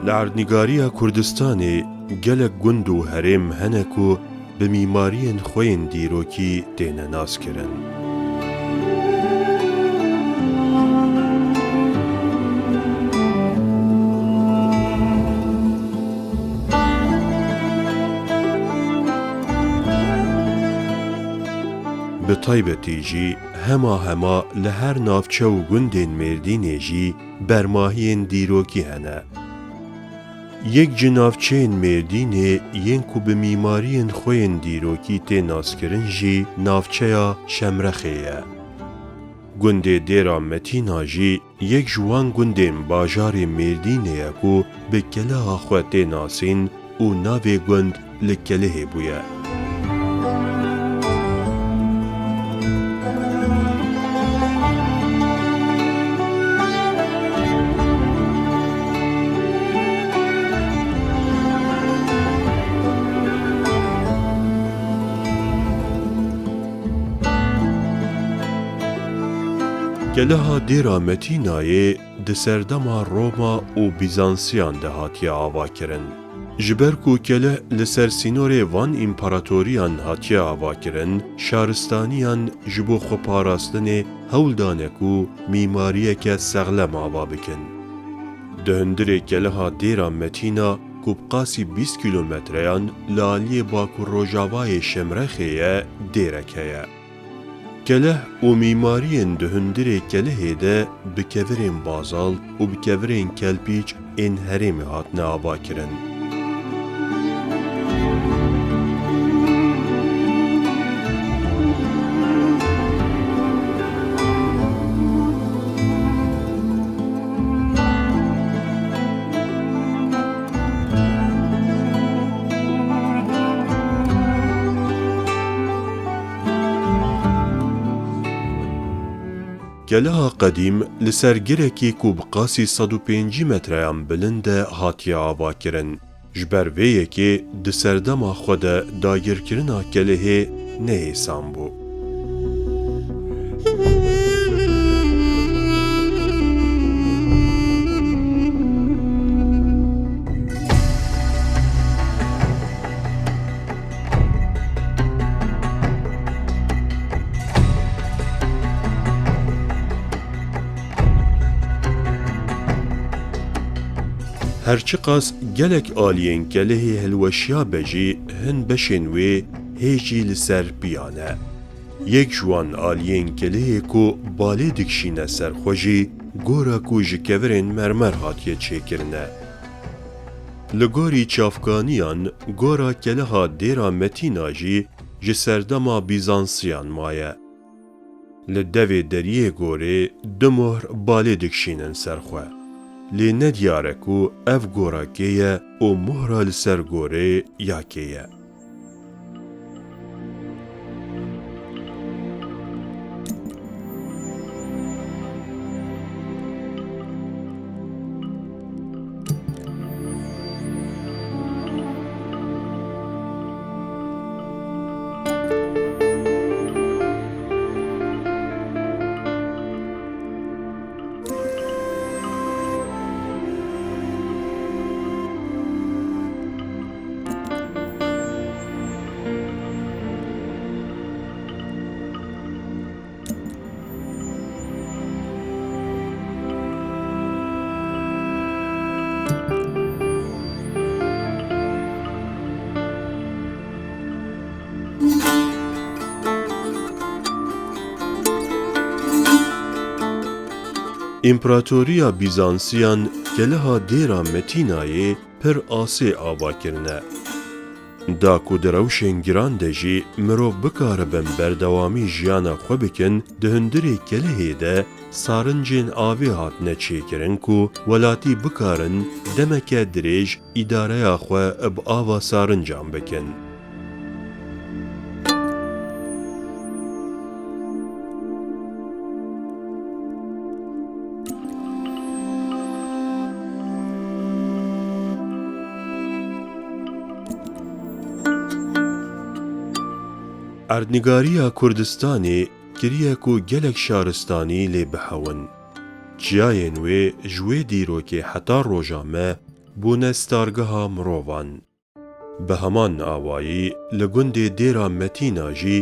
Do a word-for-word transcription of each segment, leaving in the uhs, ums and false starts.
Li erdnîgariya Kurdistanê gelek gund û herêm hene ku bi mîmariyên xwe yên dîrokî têne naskirin. Bi taybetî jî hema hema li her navçe û gundên Mêrdînê jî bermahiyên dîrokî hene. Yek ji navçeyên Mêrdînê yên ku bi mîmariyên xwe yên dîrokî tê naskirin jî navçeya Şemrexê ye. Gundê Dêra Metîna jî yek ji wan gundên bajarê Mêrdînê ye ku bi keleha xwe tê nasîn û navê gund li Kelihê bûye. Keleha Dêra Metînayê di serdema Roma û Bîzansiyan de hatiye avakirin. Ji ber ku keleh li ser sînorê van împaratoriyan hatiye avakirin, şaristaniyan ji bo xweparastinê hewl dane ku mîmariyeke sexlem ava bikin. Di hundirê keleha Dêra Metîna ku bi qasî bîst kîlometreyan li aliyê bakur-rojavayê Şemrexê ye, dêrek heye. Keleh û mîmariyên di hundirê kelehê de bi kevirên bazalt û bi kevirên kelpîç ên herêmê hatine avakirin. Keleha qedîm li ser girekî ku bi qasî sed û pêncî metreyan bilind e hatiye avakirin. Ji ber vê yekê di serdema xwe de dagirkirina kelehê ne hêsan bû. Her çiqas gelek aliyên kelehê hilweşiya be jî, hin beşên wê hê jî li ser piya ne. Yek ji wan aliyên kelehê ku balê dikişîne ser xwe jî gora ku ji kevirên mermer hatiye çêkirine. Li gorî çavkaniyan, gora keleha Dêra Metîna jî ji serdema Bîzansiyan maye. Li devê deriyê gorê du mohr balê dikişînin ser xwe. Lê ne diyar e ku ev gora kê ye û mohra li ser gorê ya kê ye. Împaratoriya Bîzansiyan keleha Dêra Metînayê pir asê ava kirine. Da ku di rewşên giran de jî mirov bikaribin berdewamî jiyana xwe bikin, di hundirê kelehê de sarincên avê hatine çêkirin ku welatî bikarin demeke dirêj îdareya xwe bi ava sarincan bikin. Erdnîgariya Kurdistanê kiriye ku gelek şaristanî lê bihewin. Çiyayên wê ji wê dîrokê heta roja me bûne stargeha mirovan. Bi heman awayî li gundê Dêra Metîna jî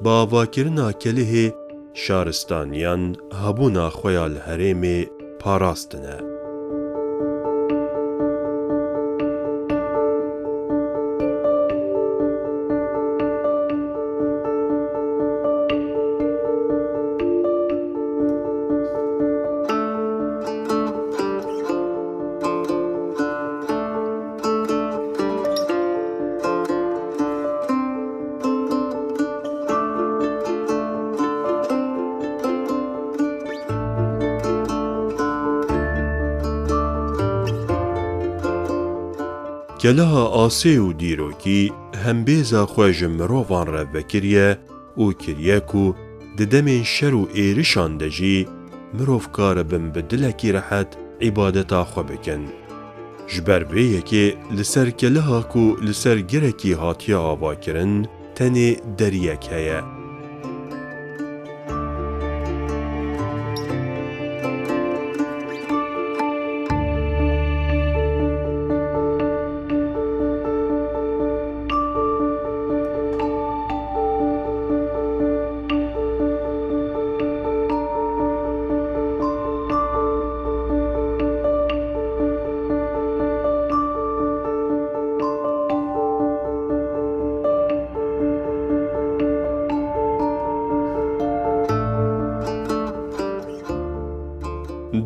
bi avakirina kelihê şaristaniyan hebûna xwe ya li herêmê parastine. Keleha asê û dîrokî hembêza xwe ji mirovan re vekiriye û kiriye ku di demên şer û êrişan de jî mirov karibin bi dilekî rehet îbadeta xwe bikin. Ji ber vê yekê li ser keleha ku li ser girekî hatiye avakirin, tenê deriyek heye.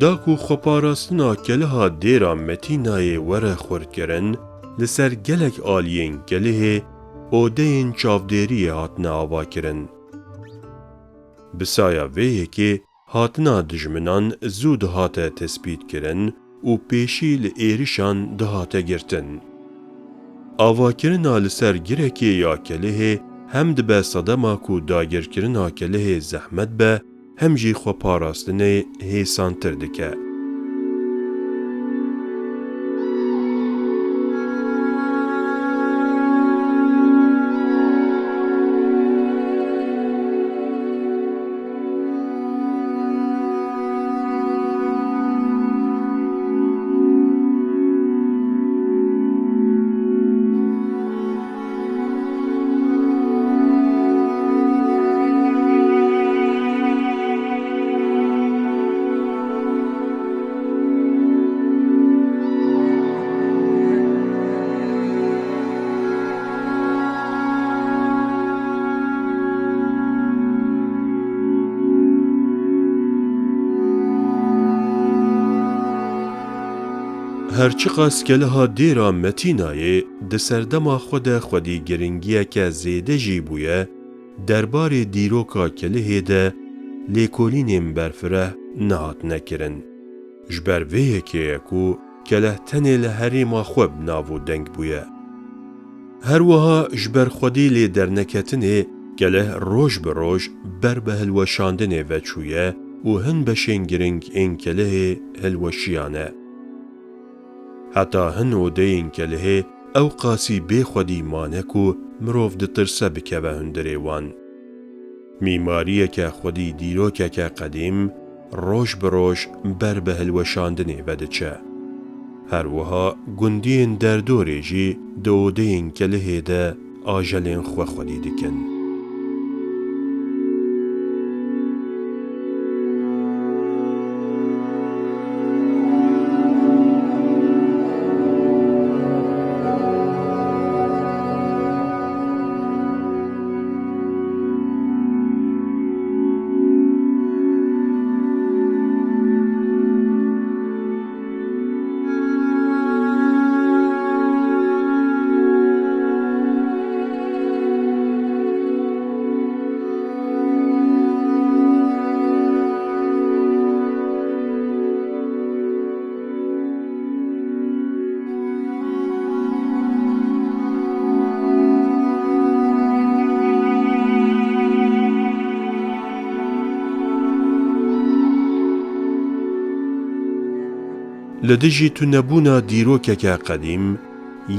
Da ku xweparastina keleha Dêra Metînayê were xurtkirin, li ser gelek aliyên kelihê odeyên çavdêriyê hatine avakirin. Bi saya vê yekê hatina dijminan zû dihate tespîtkirin û pêşî li êrişan dihate girtin. Avakirina li ser girekê ya kelihê hem dibe sedema ku dagirkirina kelihê zehmet be, hem jî xweparastinê hêsantir dike. Her çiqas keleha Dêra Metînayê di serdema xwe de xwedî giringiyeke zêde jî bûye, derbarê dîroka kelihê de lêkolînên berfireh nehatine kirin. Ji ber vê yekê ye ku keleh tenê li herêma xwe bi nav û deng bûye. Her wiha ji ber xwedî lê derneketinê keleh roj bi roj ber bi hilweşandinê ve çûye û hin beşên giring ên kelihê hilweşiyane. Heta hin odeyên kelihê ew qasî bê xwedî mane ku mirov ditirse bikeve hundirê wan. Mîmariyeke xwedî dîrokeke qedîm roj bi roj ber bi hilweşandinê ve diçe. Her wiha gundiyên derdorê jî di odeyên kelihê de ajelên xwe xwedî dikin. Li dijî tunebûna dîrokeke qedîm,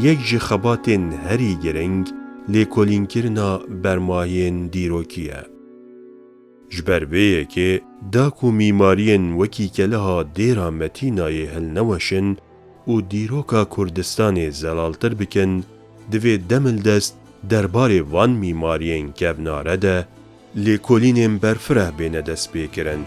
yek ji xebatên herî giring lêkolînkirina bermayên dîrokî ye. Ji ber vê yekê, da ku mîmariyên wekî keleha Dêra Metînayê hilneweşin û dîroka Kurdistanê zelaltir bikin, divê demildest derbarê van mîmariyên kevnare de lêkolînên berfireh bêne destpêkirin.